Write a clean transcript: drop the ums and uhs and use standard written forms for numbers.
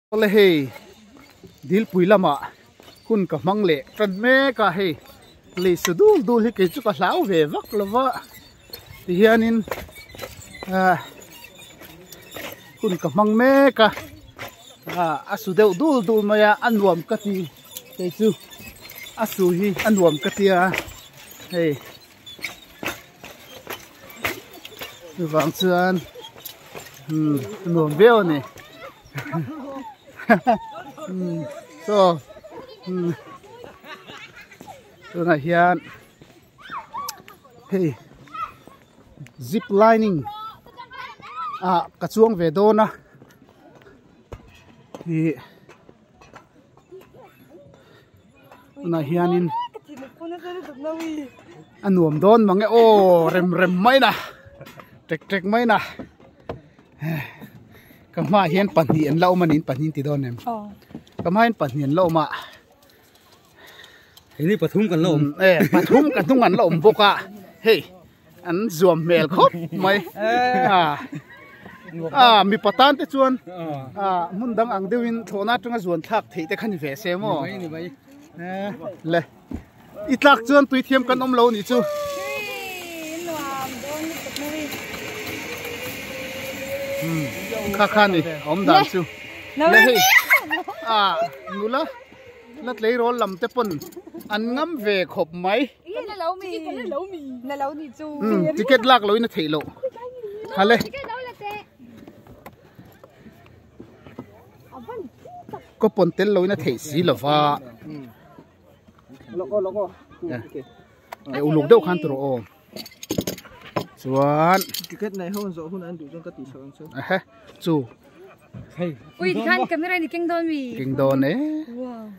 Awle hei dilpui lamah hun ka hmang leh tan mek a hei lei su dul dul hi kei chu ka hlau ve vak lo va tihianin ah hun ka hmang mek a ah a su deuh dul dul mai a a nuam ka ti kei chu a su hi a nuam ka tia hei chuvang chuan umm a nuam viau a ni umm chaw umm tunah hian hei zip lining ah ka chuang ve dawn a ih. Tunah hianin a nuam dawn mang e aw rem rem mai na tek tek mai na ka hmaah hian pahnih an la awm a niin pahnih an ti dawn em ka hmaah hian pahnih an la awm a hei pathum kan la awm e pathum ka hnung an la awm bawk a hei an zuam hmel khawp mai a a mipa tan te chuan a hmun dang ang deuhin thlawhna atanga zuan thlak theih te kha ni ve se maw le i tlak chuan tui thiam kan awm lo nih chu kha kha ni awm dan chu le hei a nula La tleirawl lam te pawn an ngam ve khawp mai. Ticket lak loin a theih loh. Hale. Ko pawn tel loin a theih si lova. E uluk deuh khan tur aw. Chuan ticket nei ho zawh hun an duh chuan ka tih sak ang chu. Ehe chu. Hei. Ui khan camera ni keng dawn mi. Keng dawn e. Wow.